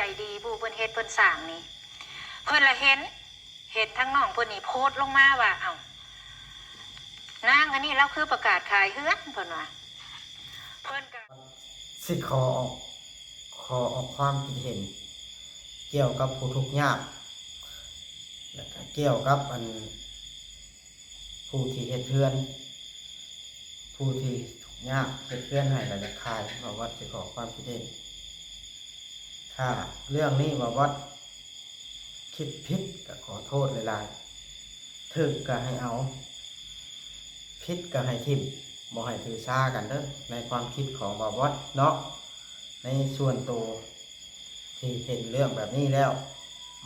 ໃຈດີ ຜູ້ເພິ່ນເຮັດເພິ່ນສ້າງນີ້ ເພິ່ນລະເຫັນ ເຫັນທາງນ້ອງເພິ່ນນີ້ໂພສລົງມາວ່າ ເອົ້າ ນາງອັນນີ້ລາວຄືປະກາດຂາຍເຮືອນ ເພິ່ນວ່າ ເພິ່ນກໍ ຊິຂໍອອກ ຂໍອອກຄວາມຄິດເຫັນກ່ຽວກັບຜູ້ທຸກຍາກ ແລະກະກ່ຽວກັບອັນ ຜູ້ທີ່ເຮັດເຮືອນ ຜູ້ທີ່ທຸກຍາກເຮັດເຮືອນໃຫ້ແລ້ວຢາກຂາຍ ບ່າວວັດຊິຂໍຄວາມຄິດເຫັນ. ຖ້າເລື່ອງນີ້ບ່າວວັດຄິດຜິດກະຂໍໂທດຫຼາຍໆ ຖືກກະໃຫ້ເອົາ ຜິດກະໃຫ້ຖິ້ມ ບໍ່ໃຫ້ຖືຊາກັນເດີ້ ໃນຄວາມຄິດຂອງບ່າວວັດເນາະ. ໃນສ່ວນໂຕທີ່ເຫັນເລື່ອງແບບນີ້ແລ້ວ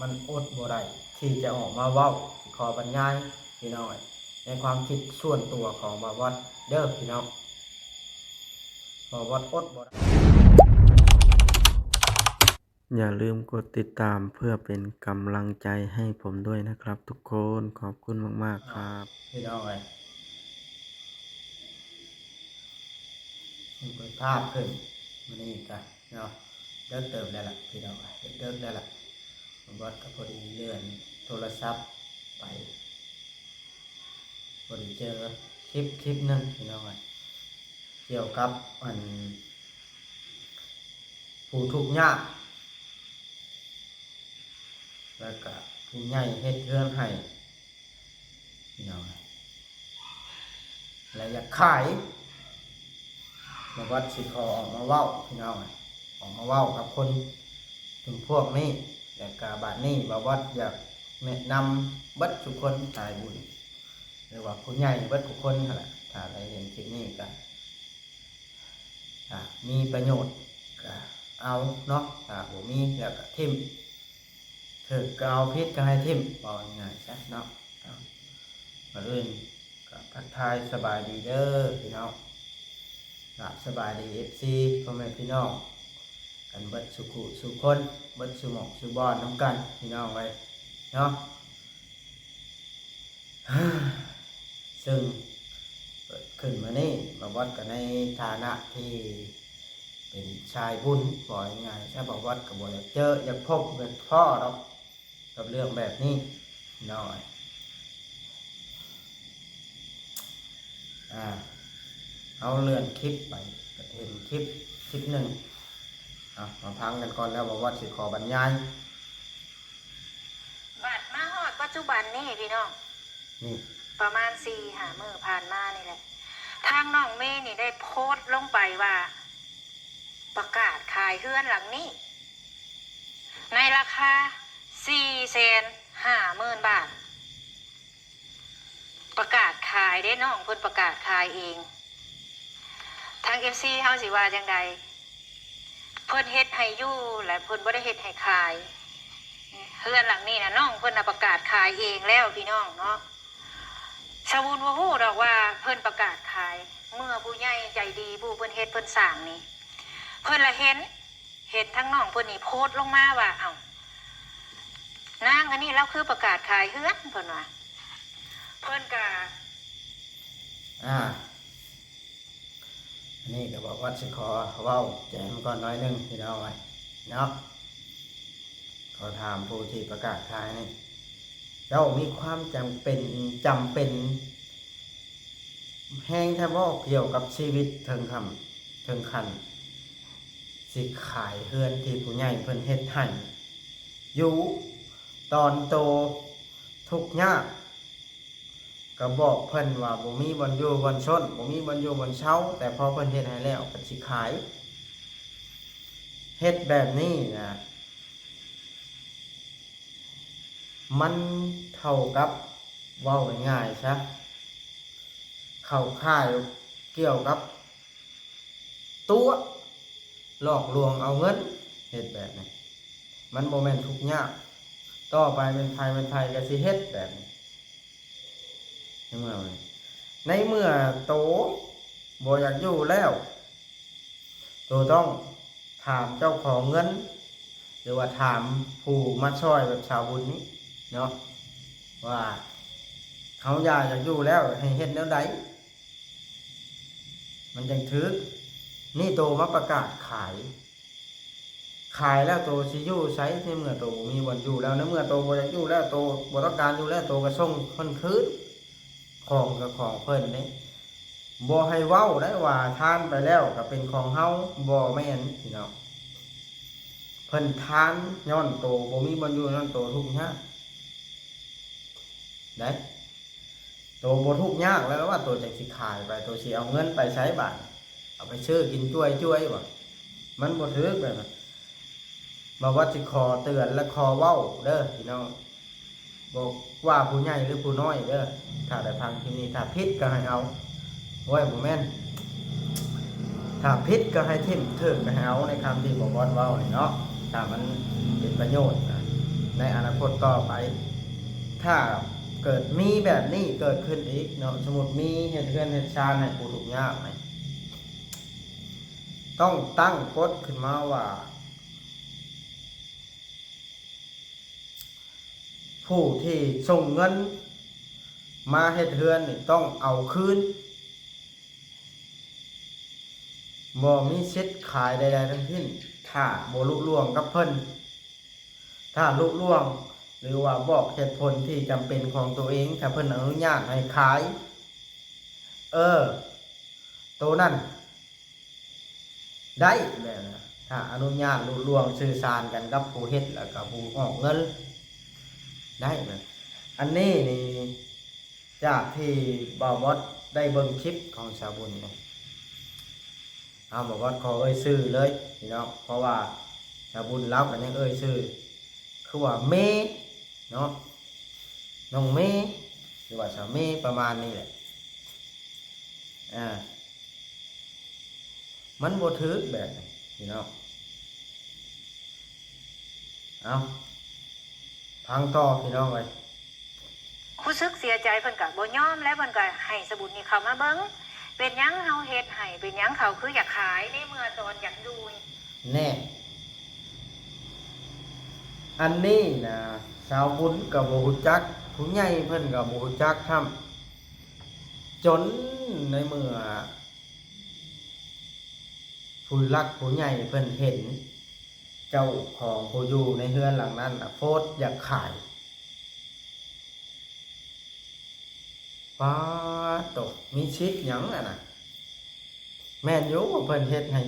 ມັນອົດບໍ່ໄດ້ທີ່ຈະອອກມາເວົ້າ ຊິຂໍບັນຍາຍພີ່ນ້ອງເອີຍ ໃນຄວາມຄິດສ່ວນຕົວຂອງບ່າວວັດເດີ້ພີ່ນ້ອງ ບ່າວວັດອົດບໍ່ໄດ້. ຢ່າລືມກົດຕິດຕາມເພື່ອເປັນກຳລັງໃຈໃຫ້ຜົມດ້ວຍນະຄັບທຸກຄົນ ຂອບຄຸນມາກໆຄັບ. ພີ່ນ້ອງເອີຍ ເບິ່ງພາບຂຶ້ນມື້ນີ້ກະເນາະ ເດິກເຕີບແລ້ວລະພີ່ນ້ອງ ເດິກໆແລ້ວລະ ບ່າວວັດກະພໍດີເລື່ອນໂທລະສັບໄປ ພໍດີເຈີຄລິບຄລິບໜຶ່ງພີ່ນ້ອງເອີຍ ກ່ຽວກັບອັນ ຜູ້ທຸກຍາກ ແລ້ວກະຜູ້ໃຫຍ່ເຮັດເຮືອນໃຫ້ພີ່ນ້ອງ ແລະຢາກຂາຍ ບ່າວວັດຊິຂໍອອກມາເວົ້າພີ່ນ້ອງ ອອກມາເວົ້າກັບຄົນ ເປັນພວກນີ້ ແລະກະບາດນີ້ບ່າວວັດຢາກແນະນຳເບິດທຸກຄົນສາຍບຸນ ຫຼືວ່າຜູ້ໃຫຍ່ເບິດທຸກຄົນຫັ້ນແຫຼະ ຖ້າໄດ້ເຫັນຄລິບນີ້ກະ ຖ້າມີປະໂຫຍດກະເອົາເນາະ ຖ້າບໍ່ມີແລ້ວກະຖິ້ມ ຖືກກະເອົາ ຜິດກະໃຫ້ຖິ້ມ ເວົ້າງ່າຍໆຊະເນາະ. ເອົ້າ ກ່ອນອື່ນກະທັກທາຍສະບາຍດີເດີ້ພີ່ນ້ອງ ກະສະບາຍດີ ເອັຟຊີ ພໍ່ແມ່ພີ່ນ້ອງກັນເບິດສູ່ຄູ່ສູ່ຄົນ ເບິດສູ່ໝ່ອງສູ່ບ່ອນນຳກັນພີ່ນ້ອງເອີຍເນາະ. ເຊິ່ງເກີດຂຶ້ນມານີ້ ບ່າວວັດກໍໃນຖານະທີ່ເປັນສາຍບຸນ ເວົ້າງ່າຍໆຊະ ບ່າວວັດກໍບໍ່ຢາກເຈີ ຢາກພົບ ຢາກພໍ້ດອກ ກັບເລື່ອງແບບນີ້ເນາະ. ອ່າ ເຮົາເລື່ອນຄລິບໄປ ກໍເຫັນຄລິບ ຄລິບໜຶ່ງ ເອົາ ມາຟັງກັນກ່ອນ ແລ້ວບ່າວວັດຊິຂໍບັນຍາຍ. ບັດມາຮອດປັດຈຸບັນນີ້ພີ່ນ້ອງ ນີ້ ປະມານສີ່ຫ້າມື້ຜ່ານມານີ້ແຫຼະ ທາງນ້ອງເມນີ້ໄດ້ໂພສລົງໄປວ່າ ປະກາດຂາຍເຮືອນຫຼັງນີ້ ໃນລາຄາສີ່ແສນຫ້າໝື່ນບາດ. ປະກາດຂາຍເດ້ ນ້ອງເພິ່ນປະກາດຂາຍເອງ. ທາງເອັຟຊີເຮົາຊິວ່າຈັ່ງໃດ? ເພິ່ນເຮັດໃຫ້ຢູ່ ແລະເພິ່ນບໍ່ໄດ້ເຮັດໃຫ້ຂາຍ. ເຮືອນຫຼັງນີ້ນະ ນ້ອງເພິ່ນນະປະກາດຂາຍເອງແລ້ວພີ່ນ້ອງເນາະ. ຊາວບຸນບໍ່ຮູ້ດອກວ່າເພິ່ນປະກາດຂາຍ ເມື່ອຜູ້ໃຫຍ່ໃຈດີ ຜູ້ເພິ່ນເຮັດເພິ່ນສ້າງນີ້ ເພິ່ນລະເຫັນ ເຫັນທາງນ້ອງເພິ່ນນີ້ໂພສລົງມາວ່າ ເອົ້າ ນາງອັນນີ້ລາວຄືປະກາດຂາຍເຮືອນ ເພິ່ນວ່າ ເພິ່ນກະ ອ່າ ອັນນີ້ກໍບອກວ່າຊິຂໍເວົ້າແຈມກ່ອນໜ້ອຍໜຶ່ງພີ່ນ້ອງເອີຍເນາະ. ຂໍຖາມຜູ້ທີ່ປະກາດຂາຍນີ້ ເຈົ້າມີຄວາມຈຳເປັນ ຈຳເປັນ ແຮງແທ້ບໍ່ ກ່ຽວກັບຊີວິດເຖິງຂັ້ນ ເຖິງຂັ້ນຊິຂາຍເຮືອນທີ່ຜູ້ໃຫຍ່ເພິ່ນເຮັດໃຫ້ຢູ່ ຕອນໂຕທຸກຍາກ ກໍບອກເພິ່ນວ່າບໍ່ມີບ່ອນຢູ່ບ່ອນຊົນ ບໍ່ມີບ່ອນຢູ່ບ່ອນເຊົາ ແຕ່ພໍເພິ່ນເຮັດໃຫ້ແລ້ວເພິ່ນຊິຂາຍ. ເຮັດແບບນີ້ນະ ມັນເທົ່າກັບ ເວົ້າງ່າຍໆຊະ ເຂົ້າຂ່າຍກ່ຽວກັບຕົວະ ຫຼອກລວງເອົາເງິນ. ເຮັດແບບນີ້ມັນບໍ່ແມ່ນທຸກຍາກ ຕໍ່ໄປແມ່ນໃຜແມ່ນໃຜກໍຊິເຮັດແບບນີ້. ໃນເມື່ອ ໃນເມື່ອໂຕບໍ່ຢາກຢູ່ແລ້ວ ໂຕຕ້ອງຖາມເຈົ້າຂອງເງິນ ຫຼືວ່າຖາມຜູ້ມາຊ່ອຍແບບຊາວບຸນນີ້ເນາະ ວ່າເຮົາຢ່າຢາກຢູ່ແລ້ວ ໃຫ້ເຮັດແນວໃດມັນຈັ່ງຖືກ? ນີ້ໂຕມາປະກາດຂາຍ ຂາຍແລ້ວໂຕຊິຢູ່ໃສ ໃນເມື່ອໂຕບໍ່ມີບ່ອນຢູ່ແລ້ວ ໃນເມື່ອໂຕບໍ່ຢາກຢູ່ແລ້ວ ໂຕບໍ່ຕ້ອງການຢູ່ແລ້ວ ໂຕກໍສົ່ງເພິ່ນຄືນ ຂອງກໍຂອງເພິ່ນເດ້ ບໍ່ໃຫ້ເວົ້າໄດ້ວ່າທານໄປແລ້ວກໍເປັນຂອງເຮົາ ບໍ່ແມ່ນພີ່ນ້ອງ ເພິ່ນທານຍ້ອນໂຕບໍ່ມີບ່ອນຢູ່ ຍ້ອນໂຕທຸກຍາກໄດ໋ ໂຕບໍ່ທຸກຍາກແລ້ວວ່າ ໂຕຈັ່ງຊິຂາຍໄປ ໂຕຊິເອົາເງິນໄປໃສບາດ ເອົາໄປຊື້ກິນຈ່ວຍໆ ບໍ່ ມັນບໍ່ຖືກແບບນັ້ນ ບ່າວວັດຊິຂໍເຕືອນ ແລະ ຂໍເວົ້າເດີພີ່ນ້ອງ ບໍ່ວ່າຜູ້ໃຫຍ່ ຫຼື ຜູ້ນ້ອຍເດີ ຖ້າໄດ້ຟັງຄລິບນີ້ ຖ້າຜິດກໍໃຫ້ເອົາ ໂອ້ຍ ບໍ່ແມ່ນ ຖ້າຜິດກໍໃຫ້ຖິ້ມ ຖືກກໍໃຫ້ເອົາ ໃນຄຳທີ່ບ່າວວັດເວົ້ານີ້ເນາະ ຖ້າມັນເປັນປະໂຫຍດນະ ໃນອະນາຄົດຕໍ່ໄປ ຖ້າເກີດມີແບບນີ້ເກີດຂຶ້ນອີກເນາະ ສົມມຸດມີເຮັດເຮືອນເຮັດຊານໃຫ້ຜູ້ທຸກຍາກນີ້ ຕ້ອງຕັ້ງກົດຂຶ້ນມາວ່າ ຜູ້ທີ່ສົ່ງເງິນມາເຮັດເຮືອນນີ້ຕ້ອງເອົາຄືນ ບໍ່ມີສິດຂາຍໃດໆທັງສິ້ນ ຖ້າບໍ່ລຸລ່ວງກັບເພິ່ນ ຖ້າລຸລ່ວງ ຫຼືວ່າບອກເຫດຜົນທີ່ຈຳເປັນຂອງໂຕເອງ ຖ້າເພິ່ນອະນຸຍາດໃຫ້ຂາຍ ເອີ ໂຕນັ້ນ ໄດ້ແມ່ນ ຖ້າອະນຸຍາດລຸລ່ວງສື່ສານກັນກັບຜູ້ເຮັດ ແລ້ວກໍຜູ້ອອກເງິນ ໄດ້ແມ່ນ ອັນນີ້ນີ້ ຈາກທີ່ບ່າວວັດໄດ້ເບິ່ງຄລິບຂອງສາວບຸນນີ້ ເອົາ ບ່າວວັດຂໍເອີ່ຍຊື່ເລີຍພີ່ນ້ອງ ເພາະວ່າສາວບຸນລາວກໍຍັງເອີ່ຍຊື່ ຄືວ່າເມ ເນາະ ນ້ອງເມ ຫຼືວ່າສາວເມ ປະມານນີ້ແຫຼະ ອ່າ ມັນບໍ່ຖືກແບບນີ້ພີ່ນ້ອງ ເອົາ ຟັງຕໍ່ພີ່ນ້ອງເອີຍ ຮູ້ສຶກເສຍໃຈ ເພິ່ນກໍບໍ່ຍອມ ແລ້ວເພິ່ນກໍໃຫ້ສາວບຸນນີ້ເຂົ້າມາເບິ່ງ ເປັນຫຍັງເຮົາເຮັດໃຫ້ ເປັນຫຍັງເຂົາຄືຢາກຂາຍ ໃນເມື່ອຕອນຢາກຢູ່ ແນ່ ອັນນີ້ນະ ສາວບຸນກໍບໍ່ຮູ້ຈັກ ຜູ້ໃຫຍ່ເພິ່ນກໍບໍ່ຮູ້ຈັກຊ້ຳ ຈົນໃນເມື່ອຜູ້ຫຼັກຜູ້ໃຫຍ່ເພິ່ນເຫັນ ເຈົ້າຂອງຜູ້ຢູ່ໃນເຮືອນຫຼັງນັ້ນນະໂພສຢາກຂາຍ ປາດໂຕ ມີສິດຫຍັງຫັ້ນນະ ແມ່ນຢູ່ວ່າເພິ່ນເຮັດໃຫ້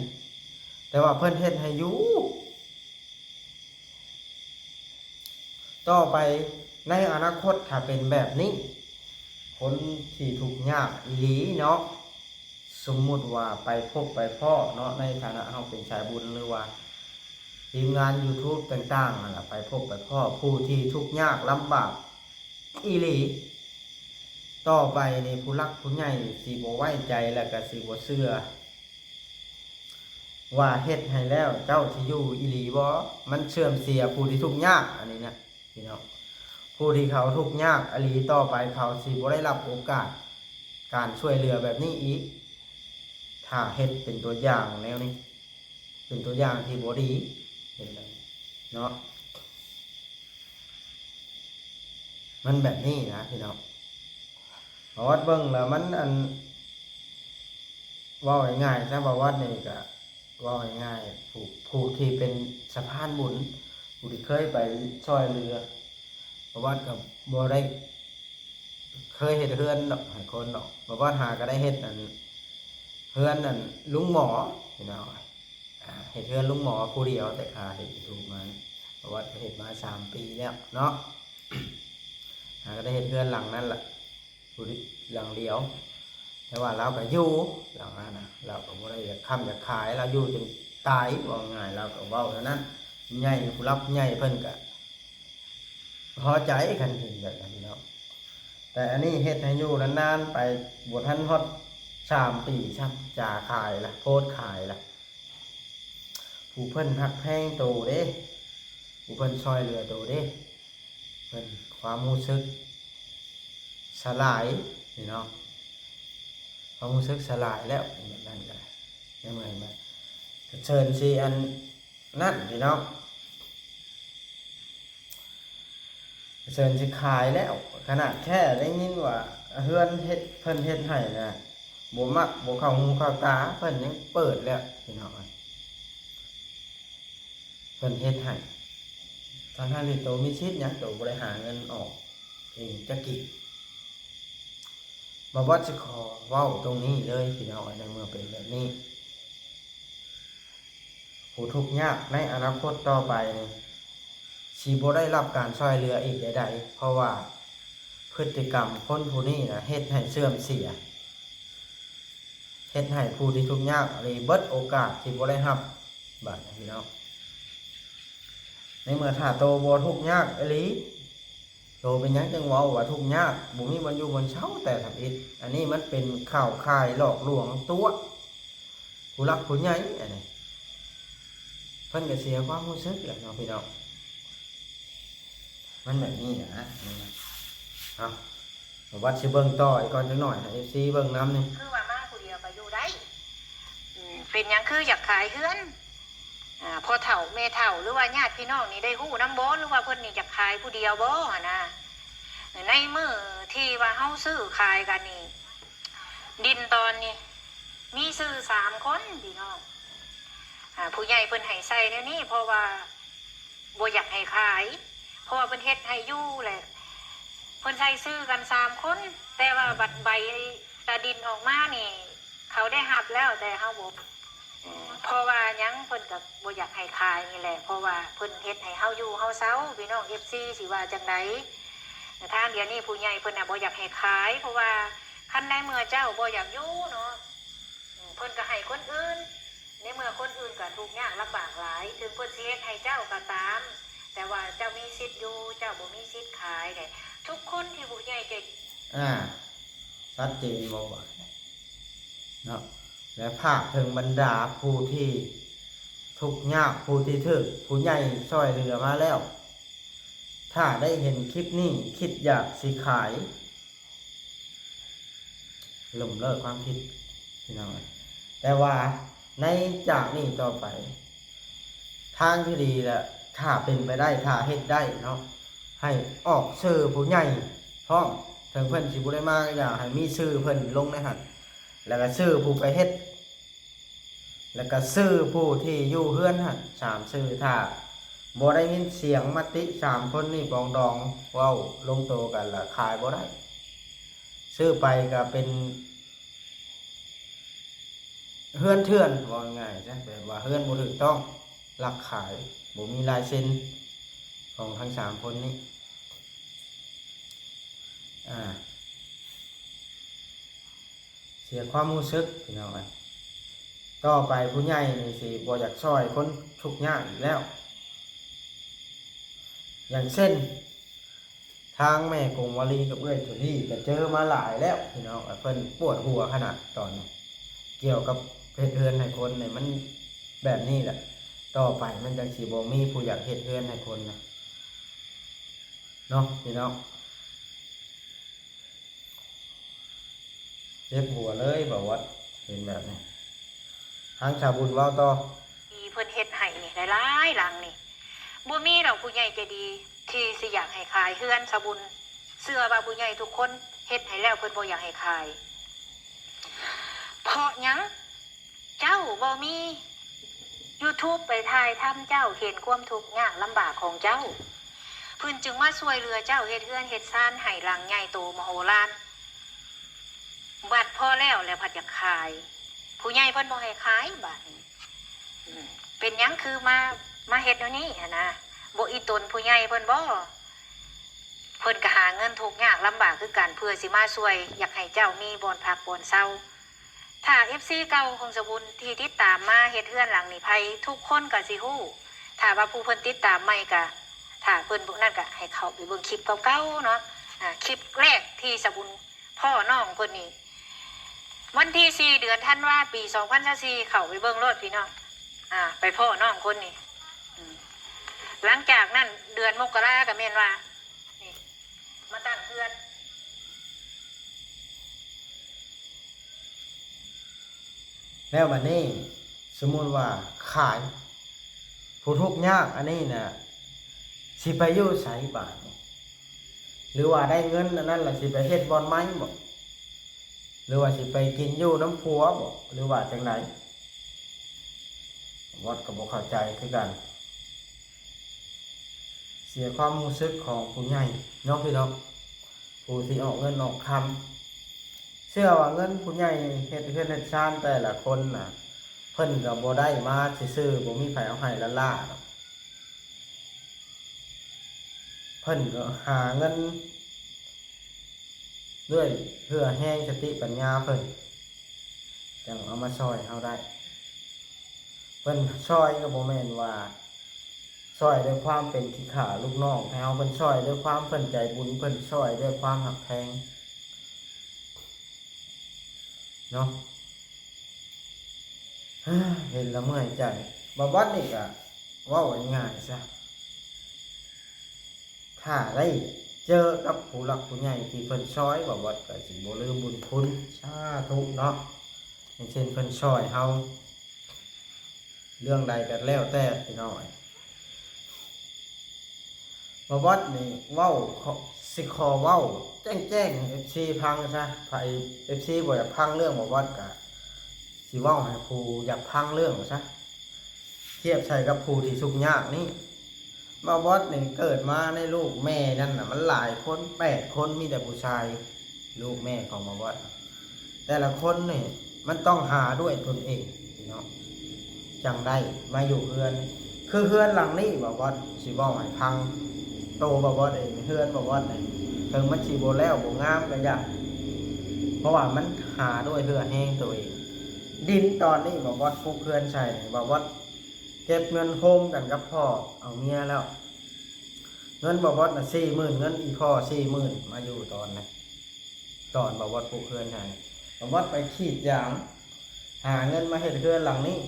ແຕ່ວ່າເພິ່ນເຮັດໃຫ້ຢູ່ ຕໍ່ໄປໃນອະນາຄົດ ຖ້າເປັນແບບນີ້ ຄົນທີ່ທຸກຍາກອີ່ຫຼີເນາະ ສົມມຸດວ່າໄປພົບໄປພໍ້ເນາະ ໃນຖານະເຮົາເປັນສາຍບຸນ ຫຼືວ່າທີມງານ YouTube ຕ່າງໆ ນັ້ນລະ ໄປພົບໄປພໍ້ຜູ້ທີ່ທຸກຍາກລຳບາກອີ່ຫຼີ ຕໍ່ໄປນີ້ຜູ້ຫຼັກຜູ້ໃຫຍ່ຊິບໍ່ໄວ້ໃຈ ແລະກະຊິບໍ່ເຊື່ອ ວ່າເຮັດໃຫ້ແລ້ວເຈົ້າຊິຢູ່ອີ່ຫຼີບໍ່? ມັນເສື່ອມເສຍຜູ້ທີ່ທຸກຍາກ ອັນນີ້ນະພີ່ນ້ອງ ຜູ້ທີ່ເຂົາທຸກຍາກອີ່ຫຼີ ຕໍ່ໄປເຂົາຊິບໍ່ໄດ້ຮັບໂອກາດການຊ່ວຍເຫຼືອແບບນີ້ອີກ ຖ້າເຮັດເປັນຕົວຢ່າງແນວນີ້ ເປັນຕົວຢ່າງທີ່ບໍ່ດີ ເຫັນແລ້ວເນາະ ມັນແບບນີ້ນະພີ່ນ້ອງ ປະຫວັດເບິ່ງແລ້ວມັນ ອັນ ເວົ້າງ່າຍໆຊະ ປະຫວັດນີ້ກະເວົ້າງ່າຍໆ ຜູ້ ຜູ້ທີ່ເປັນສະພານບຸນ ຜູ້ທີ່ເຄີຍໄປຊ່ອຍເຫຼືອ ປະຫວັດກໍບໍ່ໄດ້ເຄີຍເຮັດເຮືອນດອກໃຫ້ຄົນດອກ ປະຫວັດຫາກໍໄດ້ເຮັດ ອັນ ເຮືອນ ອັນ ລຸງໝໍ ພີ່ນ້ອງ ອ່າ ເຮັດເຮືອນລຸງໝໍຜູ້ດຽວ ແຕ່ຂ້າເຮັດ YouTube ມານີ້ ປະຫວັດກໍເຮັດມາສາມປີແລ້ວເນາະ ຫາກໍໄດ້ເຮັດເຮືອນຫຼັງນັ້ນລະ ຜູ້ດຽວ ຫຼັງດຽວ ແຕ່ວ່າລາວກໍຢູ່ຫຼັງນັ້ນນະ ລາວກໍບໍ່ໄດ້ຢາກຄ້ຳຢາກຂາຍ ລາວຢູ່ຈົນຕາຍ ເວົ້າງ່າຍ ລາວກໍເວົ້າເທົ່ານັ້ນ ໃຫຍ່ ຜູ້ຫຼັກໃຫຍ່ເພິ່ນກໍພໍໃຈ ຄັນເຫັນແບບນັ້ນເນາະ ແຕ່ອັນນີ້ເຮັດໃຫ້ຢູ່ນານໆໄປ ບໍ່ທັນຮອດສາມປີຊ້ຳ ຈາຂາຍລະ ໂພສຂາຍລະ ຜູ້ເພິ່ນຮັກແພງໂຕເດ້ ຜູ້ເພິ່ນຊ່ອຍເຫຼືອໂຕເດ້ ເພິ່ນ ຄວາມຮູ້ສຶກສະຫຼາຍ ພີ່ນ້ອງ ຄວາມຮູ້ສຶກສະຫຼາຍແລ້ວ ເປັນແບບນັ້ນກໍໄດ້ ໃນເມື່ອໃດ ກໍເຊີນຊິ ອັນ ນັ້ນ ພີ່ນ້ອງ ເຊີນຊິຂາຍແລ້ວ ຂະໜາດແຄ່ໄດ້ຍິນວ່າເຮືອນເຮັດ ເພິ່ນເຮັດໃຫ້ນະ ບໍ່ມັກ ບໍ່ເຂົ້າຫູເຂົ້າຕາ ເພິ່ນຍັງເປີດແລ້ວ ພີ່ນ້ອງ ເອີຍ ເ ເພິ່ນເຮັດໃຫ້ ທັງໆທີ່ໂຕມີສິດຫຍັງ ໂຕບໍ່ໄດ້ຫາເງິນອອກເອງຈັກກີບ. ບ່າວບອດຊິຂໍເວົ້າຕົງນີ້ເລີຍພີ່ນ້ອງ, ໃນເມື່ອເປັນແບບນີ້ ຜູ້ທຸກຍາກໃນອະນາຄົດຕໍ່ໄປນີ້ ຊິບໍ່ໄດ້ຮັບການຊ່ອຍເຫຼືອອີກໃດໆ ເພາະວ່າພຶດຕິກຳຄົນຜູ້ນີ້ນະ ເຮັດໃຫ້ເສື່ອມເສຍ ເຮັດໃຫ້ຜູ້ທີ່ທຸກຍາກອີ່ຫຼີເບິດໂອກາດທີ່ບໍ່ໄດ້ຮັບ. ບາດນີ້ພີ່ນ້ອງ ໃນເມື່ອຖ້າໂຕບໍ່ທຸກຍາກອີ່ຫຼີ ໂຕເປັນຫຍັງຈຶ່ງເວົ້າວ່າທຸກຍາກ ບໍ່ມີບ່ອນຢູ່ບ່ອນເຊົາແຕ່ທຳອິດ? ອັນນີ້ມັນເປັນຂ່າວຄ້າຍຫຼອກລວງຕົວະຜູ້ຫຼັກຜູ້ໃຫຍ່ ອັນນີ້ເພິ່ນກໍເສຍຄວາມຮູ້ສຶກແຫຼະເນາະພີ່ນ້ອງ. ມັນແບບນີ້ນະ ເອົາ ບ່າວບອດຊິເບິ່ງຕໍ່ອີກກ່ອນຈັກໜ້ອຍ ໃຫ້ເອັຟຊີເບິ່ງນຳນີ້. ຄືວ່າມາຜູ້ດຽວກໍຢູ່ໄດ້ ອືມ ເປັນຫຍັງຄືຢາກຂາຍເຮືອນ? ອ່າ ພໍ່ເຖົ້າແມ່ເຖົ້າ ຫຼືວ່າຍາດພີ່ນ້ອງນີ້ໄດ້ຮູ້ນຳບໍ່ ຫຼືວ່າເພິ່ນນີ້ຢາກຂາຍຜູ້ດຽວບໍ່ຫັ້ນນະ? ໃນມື້ທີ່ວ່າເຮົາຊື້ຂາຍກັນນີ້ ດິນຕອນນີ້ມີຊື່ສາມຄົນພີ່ນ້ອງ. ອ່າ ຜູ້ໃຫຍ່ເພິ່ນໃຫ້ໃສ່ແນວນີ້ ເພາະວ່າບໍ່ຢາກໃຫ້ຂາຍ ເພາະວ່າເພິ່ນເຮັດໃຫ້ຢູ່ແຫຼະ ເພິ່ນໃສ່ຊື່ກັນສາມຄົນ ແຕ່ວ່າບັດໃບຕາດິນອອກມານີ້ ເຂົາໄດ້ຮັບແລ້ວ ແຕ່ເຮົາບໍ່ ເພາະວ່າຫຍັງ ເພິ່ນກໍບໍ່ຢາກໃຫ້ຂາຍນີ້ແຫຼະ ເພາະວ່າເພິ່ນເຮັດໃຫ້ເຮົາຢູ່ເຮົາເຊົາ ພີ່ນ້ອງເອັຟຊີຊິວ່າຈັ່ງໃດ? ທາງດຽວນີ້ຜູ້ໃຫຍ່ເພິ່ນນະບໍ່ຢາກໃຫ້ຂາຍ ເພາະວ່າຄັນໃນເມື່ອເຈົ້າບໍ່ຢາກຢູ່ເນາະ ເພິ່ນກໍໃຫ້ຄົນອື່ນ ໃນເມື່ອຄົນອື່ນກໍທຸກຍາກລຳບາກຫຼາຍ ເຖິງເພິ່ນຊິເຮັດໃຫ້ເຈົ້າກໍຕາມ ແຕ່ວ່າເຈົ້າມີສິດຢູ່ ເຈົ້າບໍ່ມີສິດຂາຍເດ້. ທຸກຄົນທີ່ຜູ້ໃຫຍ່ໃຈ ອ່າ ຊັດເຈນບໍ່ບາດນີ້ເນາະ ແລະ ຝາກເຖິງບັນດາຜູ້ທີ່ທຸກຍາກ ຜູ້ທີ່ຖືກຜູ້ໃຫຍ່ຊ່ອຍເຫຼືອມາແລ້ວ ຖ້າໄດ້ເຫັນຄລິບນີ້ ຄິດຢາກຊິຂາຍ ລົ້ມເລີກຄວາມຄິດພີ່ນ້ອງເອີຍ. ແຕ່ວ່າໃນຈາກນີ້ຕໍ່ໄປ ທາງທີ່ດີລະ ຖ້າເປັນໄປໄດ້ ຖ້າເຮັດໄດ້ເນາະ ໃຫ້ອອກຊື່ຜູ້ໃຫຍ່ພ້ອມ ເຖິງເພິ່ນຊິບໍ່ໄດ້ມາກໍຢ່າ ໃຫ້ມີຊື່ເພິ່ນລົງໃນຫັ້ນ ແລ້ວກໍຊື່ຜູ້ໄປເຮັດ ແລ້ວກໍຊື່ຜູ້ທີ່ຢູ່ເຮືອນຫັ້ນສາມຊື່. ຖ້າບໍ່ໄດ້ຍິນສຽງມະຕິສາມຄົນນີ້ປອງດອງເວົ້າລົງໂຕກັນລະຂາຍບໍ່ໄດ້. ຊື້ໄປກໍເປັນເຮືອນເຖື່ອນ ເວົ້າງ່າຍໆຊະ ແບບວ່າເຮືອນບໍ່ຖືກຕ້ອງ ລັກຂາຍ ບໍ່ມີລາຍເຊັນຂອງທັງສາມຄົນນີ້. ອ່າ ເສຍຄວາມຮູ້ສຶກພີ່ນ້ອງເອີຍ. ຕໍ່ໄປຜູ້ໃຫຍ່ນີ້ຊິບໍ່ຢາກຊ່ອຍຄົນທຸກຍາກອີກແລ້ວ. ຢ່າງເຊັ່ນ ທາງແມ່ກົງວາລີກັບເອື້ອຍໂທນີ້ກໍເຈີມາຫຼາຍແລ້ວພີ່ນ້ອງເອີຍ. ເພິ່ນປວດຫົວຂະໜາດຕອນນີ້ ກ່ຽວກັບເຮັດເຮືອນໃຫ້ຄົນນີ້ ມັນແບບນີ້ແຫຼະ. ຕໍ່ໄປມັນຈັ່ງຊິບໍ່ມີຜູ້ຢາກເຮັດເຮືອນໃຫ້ຄົນນະ ເນາະພີ່ນ້ອງ. ເຈັບຫົວເລີຍບ່າວອດ ເຫັນແບບນີ້. ທາງສາວບຸນເວົ້າຕໍ່ ທີ່ເພິ່ນເຮັດໃຫ້ນີ້ຫຼາຍໆຫຼັງນີ້ ບໍ່ມີດອກຜູ້ໃຫຍ່ໃຈດີທີ່ຊິຢາກໃຫ້ຂາຍເຮືອນ. ສາວບຸນເຊື່ອວ່າຜູ້ໃຫຍ່ທຸກຄົນເຮັດໃຫ້ແລ້ວ ເພິ່ນບໍ່ຢາກໃຫ້ຂາຍ. ເພາະຫຍັງ? ເຈົ້າບໍ່ມີຢູທູບໄປຖ່າຍທຳເຈົ້າ ເຫັນຄວາມທຸກຍາກລຳບາກຂອງເຈົ້າ ເພິ່ນຈຶ່ງມາຊ່ວຍເຫຼືອເຈົ້າເຮັດເຮືອນເຮັດຊານໃຫ້ຫຼັງໃຫຍ່ໂຕມະໂຫລານ. ບັດພໍແລ້ວແລ້ວພັດຢາກຂາຍ ຜູ້ໃຫຍ່ເພິ່ນບໍ່ໃຫ້ຂາຍ. ບາດນີ້ ອືມ ເປັນຫຍັງຄືມາ ມາເຮັດແນວນີ້ຫັ້ນນະ? ບໍ່ອີ່ຕົນຜູ້ໃຫຍ່ເພິ່ນບໍ່? ເພິ່ນກໍຫາເງິນທຸກຍາກລຳບາກຄືກັນ ເພື່ອຊິມາຊ່ວຍ ຢາກໃຫ້ເຈົ້າມີບ່ອນພັກບ່ອນເຊົາ. ຖ້າເອັຟຊີເກົ່າຂອງສາວບຸນທີ່ຕິດຕາມມາເຮັດເຮືອນຫຼັງນີ້ ໃຜທຸກຄົນກໍຊິຮູ້. ຖ້າວ່າຜູ້ເພິ່ນຕິດຕາມໃໝ່ກໍ ຖ້າເພິ່ນບໍ່ນັ້ນກໍໃຫ້ເຂົ້າໄປເບິ່ງຄລິບເກົ່າໆເນາະ. ອ່າ ຄລິບແລກທີ່ສາວບຸນພໍ້ນ້ອງເພິ່ນນີ້ ວັນທີສີ່ ເດືອນທັນວາ ປີສອງພັນຊາວສີ່ ເຂົ້າໄປເບິ່ງໂລດພີ່ນ້ອງ. ອ່າ ໄປພໍ້ນ້ອງຄົນນີ້ ອືມ ຫຼັງຈາກນັ້ນເດືອນມົກກະລາກໍແມ່ນວ່າ ນີ້ ມາຕັ້ງເຮືອນ. ແລ້ວບັດນີ້ ສົມມຸດວ່າຂາຍ ຜູ້ທຸກຍາກອັນນີ້ນະ ຊິໄປຢູ່ໃສບາດນີ້? ຫຼືວ່າໄດ້ເງິນອັນນັ້ນລະຊິໄປເຮັດບ່ອນໃໝ່ບໍ? ຫຼືວ່າຊິໄປກິນຢູ່ນຳຜົວບໍ? ຫຼືວ່າຈັ່ງໃດ? ວອດກໍບໍ່ເຂົ້າໃຈຄືກັນ. ເສຍຄວາມຮູ້ສຶກຂອງຜູ້ໃຫຍ່ເນາະພີ່ນ້ອງ ຜູ້ທີ່ອອກເງິນອອກຄຳ. ເຊື່ອວ່າເງິນຜູ້ໃຫຍ່ເຮັດເຮືອນເຮັດຊານແຕ່ລະຄົນນະ ເພິ່ນກໍບໍ່ໄດ້ມາຊື່ໆ ບໍ່ມີໃຜເອົາໃຫ້ລ້າໆດອກ. ເພິ່ນກໍຫາເງິນດ້ວຍເຫື່ອແຮງສະຕິປັນຍາເພິ່ນ ຈັ່ງເອົາມາຊ່ອຍເຮົາໄດ້. ເພິ່ນຊ່ອຍກໍບໍ່ແມ່ນວ່າຊ່ອຍດ້ວຍຄວາມເປັນຂີ້ຂ້າລູກນ້ອງໃຫ້ເຮົາ, ເພິ່ນຊ່ອຍດ້ວຍຄວາມເພິ່ນໃຈບຸນ, ເພິ່ນຊ່ອຍດ້ວຍຄວາມຮັກແພງເນາະ. ເຫັນແລ້ວເມື່ອຍໃຈ. ບ່າວບອດນີ້ກະເວົ້າງ່າຍໆຊະ ຖ້າໄດ້ເຈີກັບຜູ້ຫຼັກຜູ້ໃຫຍ່ທີ່ເພິ່ນຊ່ອຍ ບ່າວບອດກໍຊິບໍ່ລືມບຸນຄຸນ. ສາທຸເນາະ. ຢ່າງເຊັ່ນເພິ່ນຊ່ອຍເຮົາເລື່ອງໃດກໍແລ້ວແຕ່ພີ່ນ້ອງເອີຍ. ບ່າວບອດນີ້ເວົ້າ ຂໍ ຊິຂໍເວົ້າແຈ້ງໆໃຫ້ເອັຟຊີຟັງຊະ. ໃຜເອັຟຊີບໍ່ຢາກຟັງເລື່ອງບ່າວບອດກະຊິເວົ້າໃຫ້ຜູ້ຢາກຟັງເລື່ອງຊະ. ທຽບໃສ່ກັບຜູ້ທີ່ທຸກຍາກນີ້ ບ່າວບອດນີ້ເກີດມາໃນລູກແມ່ນັ້ນນະ ມັນຫຼາຍຄົນ ແປດຄົນ ມີແຕ່ຜູ້ຊາຍ ລູກແມ່ຂອງບ່າວບອດ. ແຕ່ລະຄົນນີ້ມັນຕ້ອງຫາດ້ວຍຕົນເອງເນາະ ຈັ່ງໄດ້ມາຢູ່ເຮືອນ. ຄືເຮືອນຫຼັງນີ້ ບ່າວບອດຊິເວົ້າໃຫ້ຟັງ ໂຕບ່າວບອດເອງ ເຮືອນບ່າວບອດນີ້ ເຖິງມັນຊິບໍ່ແລ້ວບໍ່ງາມກໍຢ່າ ເພາະວ່າມັນຫາດ້ວຍເຫື່ອແຮງໂຕເອງ. ດິນຕອນນີ້ບ່າວບອດປຸກເຮືອນໃສ່ນີ້ ບ່າວບອດເກັບເງິນໂຮມກັນກັບພໍ່ເອົາເມຍແລ້ວ. ເງິນບ່າວບອດນະສີ່ໝື່ນ ເງິນອີ່ພໍ່ສີ່ໝື່ນ ມາຢູ່ຕອນນັ້ນ ຕອນບ່າວບອດປຸກເຮືອນໃຫ້ ບ່າວບອດໄປກຣີດຢາງ ຫາເງິນມາເຮັດເຮືອນຫຼັງນີ້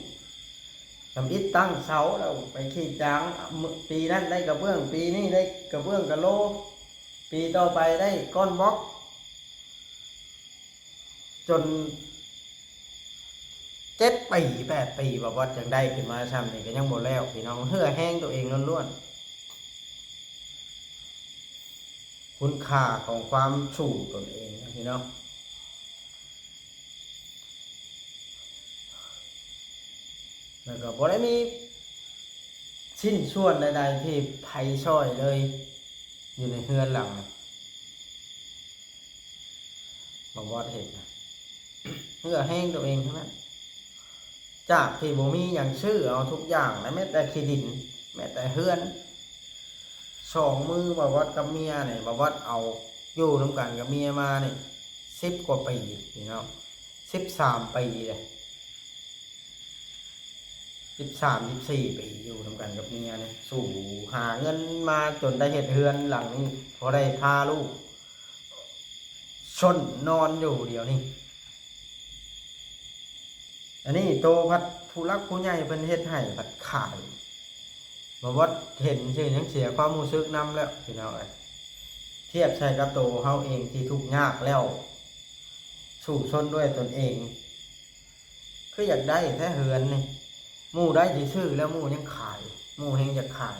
ທຳອິດຕັ້ງເສົາ ແລ້ວໄປກຣີດຢາງ ປີນັ້ນໄດ້ກະເບື້ອງ ປີນີ້ໄດ້ກະເບື້ອງກະໂລ ປີຕໍ່ໄປໄດ້ກ້ອນບລັອກ ຈົນເຈັດປີແປດປີ ບ່າວບອດຈັ່ງໄດ້ຂຶ້ນມາຊ່ຳນີ້ ກໍຍັງບໍ່ແລ້ວພີ່ນ້ອງ. ເຫື່ອແຮງໂຕເອງລ້ວນໆ ຄຸນຄ່າຂອງຄວາມສູ້ຕົນເອງນະພີ່ນ້ອງ. ແລ້ວກໍບໍ່ໄດ້ມີຊິ້ນສ່ວນໃດໆທີ່ໃຜຊ່ອຍເລີຍ ຢູ່ໃນເຮືອນຫຼັງນີ້ ບ່າວບອດເຮັດນະ ເຫື່ອແຮງໂຕເອງທັງນັ້ນ. ຈາກທີ່ບໍ່ມີຫຍັງ ຊື້ເອົາທຸກຢ່າງ ແລະ ແມ້ແຕ່ທີ່ດິນ ແມ້ແຕ່ເຮືອນ ສອງມື ບ່າວບອດກັບເມຍນີ້ ບ່າວບອດເອົາຢູ່ນຳກັນກັບເມຍມານີ້ ສິບກວ່າປີພີ່ນ້ອງ ສິບສາມປີເດ້ ສິບສາມ ສິບສີ່ປີ ຢູ່ນຳກັນກັບເມຍນີ້ ສູ້ຫາເງິນມາຈົນໄດ້ເຮັດເຮືອນຫຼັງນີ້ ພໍໄດ້ພາລູກຊົນນອນຢູ່ດຽວນີ້. ອັນນີ້ໂຕພັດຜູ້ຫຼັກຜູ້ໃຫຍ່ເພິ່ນເຮັດໃຫ້ພັດຂາຍ ບ່າວບອດເຫັນຊື່ຍັງເສຍຄວາມຮູ້ສຶກນຳແລ້ວພີ່ນ້ອງເອີຍ. ທຽບໃສ່ກັບໂຕເຮົາເອງທີ່ທຸກຍາກແລ້ວ ສູ້ຊົນດ້ວຍຕົນເອງ ຄືຢາກໄດ້ແທ້ເຮືອນນີ້ ໝູ່ໄດ້ທີ່ຊື້ແລ້ວ ໝູ່ຍັງຂາຍ ໝູ່ແຮ່ງຢາກຂາຍ.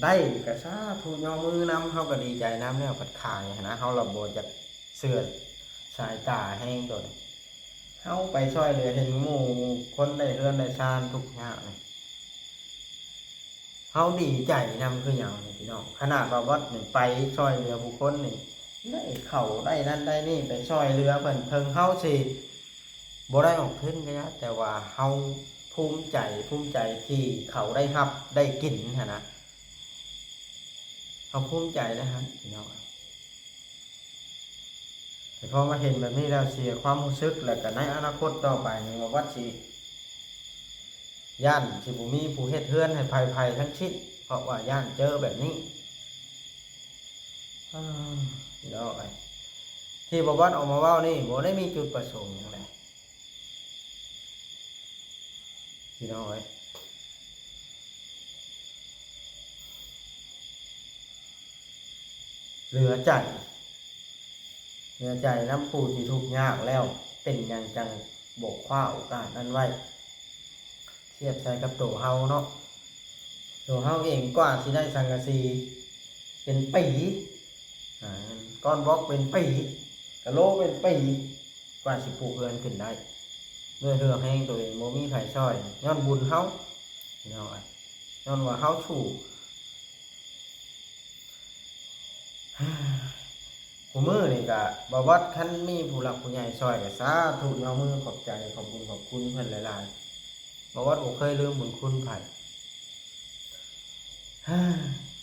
ໄດ້ກໍສາທຸ ຍໍມືນຳ ເຮົາກໍດີໃຈນຳແລ້ວ ພັດຂາຍຫັ້ນນະ ເຮົາລະບໍ່ຈັກເຊື່ອສາຍຕາແຮງໂຕນີ້. ເຮົາໄປຊ່ອຍເຫຼືອເຫັນໝູ່ຄົນໄດ້ເຮືອນໄດ້ຊານທຸກຍາກນີ້ ເຮົາດີໃຈນຳຄືຫຍັງນີ້ພີ່ນ້ອງ. ຂະໜາດວ່າວັດນີ້ໄປຊ່ອຍເຫຼືອຜູ້ຄົນນີ້ ໄດ້ເຂົ້າໄດ້ນັ້ນໄດ້ນີ້ ໄປຊ່ອຍເຫຼືອເພິ່ນ ເຖິງເຮົາຊິບໍ່ໄດ້ອອກທຶນກໍຢ່າ ແຕ່ວ່າເຮົາພູມໃຈ ພູມໃຈທີ່ເຂົາໄດ້ຮັບໄດ້ກິນຫັ້ນນະ ເຮົາພູມໃຈໃນຫັ້ນພີ່ນ້ອງ. ແຕ່ພໍມາເຫັນແບບນີ້ແລ້ວເສຍຄວາມຮູ້ສຶກ ແລ້ວກໍໃນອະນາຄົດຕໍ່ໄປນີ້ ວ່າວັດຊິ ຢ້ານຊິບໍ່ມີຜູ້ເຮັດເຮືອນໃຫ້ໃຜໆທັງສິ້ນ ເພາະວ່າຢ້ານເຈີແບບນີ້. ອ້າ ພີ່ນ້ອງເອີຍ ທີ່ບ່າວວັດອອກມາເວົ້ານີ້ ບໍ່ໄດ້ມີຈຸດປະສົງຫຍັງໃດ ພີ່ນ້ອງເອີຍ. ເຫຼືອໃຈ ເຫຼືອໃຈນຳຜູ້ທີ່ທຸກຍາກແລ້ວ ເປັນຫຍັງຈັ່ງບໍ່ຄວ້າໂອກາດນັ້ນໄວ້? ທຽບໃສ່ກັບໂຕເຮົາເນາະ ໂຕເຮົາເອງກວ່າຊິໄດ້ສັງກະສີເປັນປີ ອາ ກ້ອນບລັອກເປັນປີ ກະໂລເປັນປີ ກວ່າຊິປຸກເຮືອນຂຶ້ນໄດ້ ດ້ວຍເຫື່ອແຮງໂຕເອງ ບໍ່ມີໃຜຊ່ອຍ ຍ້ອນບຸນເຮົາ ພີ່ນ້ອງເອີຍ. ຍ້ອນວ່າເຮົາສູ້ ຄູ່ມື້ນີ້ກະ ບ່າວວັດ ຄັນມີຜູ້ຫຼັກຜູ້ໃຫຍ່ຊ່ອຍກະສາທຸ ຍົກມືຂອບໃຈ ຂອບບຸນຂອບຄຸນເພິ່ນຫຼາຍໆ. ບ່າວວັດບໍ່ເຄີຍລືມບຸນຄຸນໃຜ.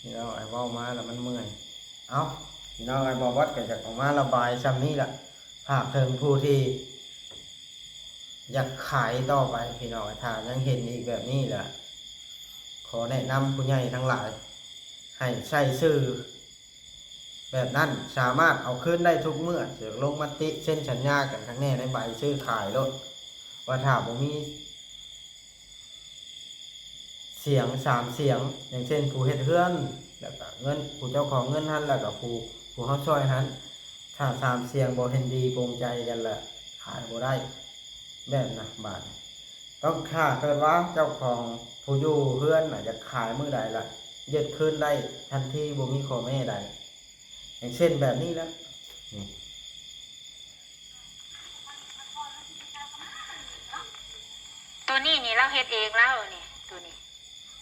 ພີ່ນ້ອງເອີຍ ເວົ້າມາແລ້ວມັນເມື່ອຍ. ເອົ້າ ພີ່ນ້ອງເອີຍ ບ່າວວັດກະຢາກອອກມາລະບາຍຊ່ຳນີ້ລະ ຝາກເຖິງຜູ້ທີ່ຢາກຂາຍຕໍ່ໄປ ພີ່ນ້ອງເອີຍ ຖ້າຍັງເຫັນອີກແບບນີ້ລະ ຂໍແນະນຳຜູ້ໃຫຍ່ທັງຫຼາຍ ໃຫ້ໃຊ້ຊື່ ແບບນັ້ນສາມາດເອົາຄືນໄດ້ທຸກເມື່ອ ຈະລົງມະຕິເຊັນສັນຍາກັນຂ້າງແນ່ໃນໃບຊື້ຂາຍໂລດ ວ່າຖ້າບໍ່ມີສຽງສາມສຽງ ຢ່າງເຊັ່ນຜູ້ເຮັດເຮືອນ ແລ້ວກະເງິນ ຜູ້ເຈົ້າຂອງເງິນຫັ້ນ ແລ້ວກະຜູ້ ຜູ້ເຮົາຊ່ອຍຫັ້ນ ຖ້າສາມສຽງບໍ່ເຫັນດີປົງໃຈກັນລະ ຂາຍບໍ່ໄດ້ ແບບນະ ບາດນີ້ ຕ້ອງ ຖ້າເກີດວ່າເຈົ້າຂອງຜູ້ຢູ່ເຮືອນນະ ຢາກຂາຍມື້ໃດລະ ຍຶດຄືນໄດ້ທັນທີ ບໍ່ມີຂໍ້ແມ້ໃດ ຢ່າງເຊັ່ນແບບນີ້ລະ ນີ້ ໂຕນີ້ນີ້ລາວເຮັດເອງລາວນີ້ ໂຕນີ້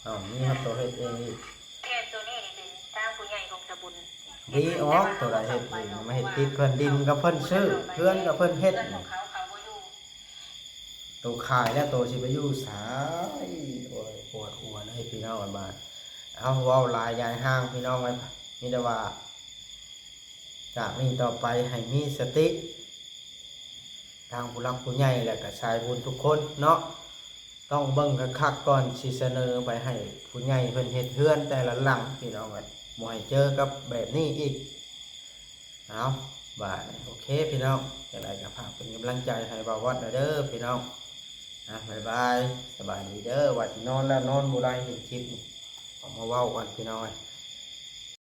ເອົ້າ ມີຮອດໂຕເຮັດເອງອີກ ແມ່ນ ໂຕນີ້ນີ້ເປັນທາງຜູ້ໃຫຍ່ຂອງຕະບຸນ ດີອອກ ໂຕໃດເຮັດເອງ ມາເຮັດຕິດເພິ່ນ ດິນກໍເພິ່ນຊື້ ເຮືອນກໍເພິ່ນເຮັດນີ້ ໂຕຂາຍແລ້ວໂຕຊິໄປຢູ່ໃສ? ໂອ້ຍ ປວດຫົວເລີຍພີ່ນ້ອງເອີຍ ບາດ ເອົາ ເວົ້າຫຼາຍຍາຍຮ່າງພີ່ນ້ອງເອີຍ ມີແຕ່ວ່າ ຈາກນີ້ຕໍ່ໄປໃຫ້ມີສະຕິ ທາງຜູ້ຫຼັກຜູ້ໃຫຍ່ ແລະກະສາຍບຸນທຸກຄົນເນາະ ຕ້ອງເບິ່ງຄັກໆກ່ອນ ຊິສະເໜີໄປໃຫ້ຜູ້ໃຫຍ່ເພິ່ນເຮັດເຮືອນແຕ່ລະຫຼັງ ພີ່ນ້ອງເອີຍ ບໍ່ໃຫ້ເຈີກັບແບບນີ້ອີກ. ເອົາ ບາດນີ້ ໂອເຄພີ່ນ້ອງ ຈັ່ງໃດກໍຝາກເປັນກຳລັງໃຈໃຫ້ບ່າວວັດແດ່ເດີພີ່ນ້ອງ ອ່ະ ບາຍບາຍ ສະບາຍດີເດີ ວ່າຊິນອນແລ້ວນອນບໍ່ໄດ້ ເຫັນຄລິບນີ້ ອອກມາເວົ້າກັນພີ່ນ້ອງເອີຍ.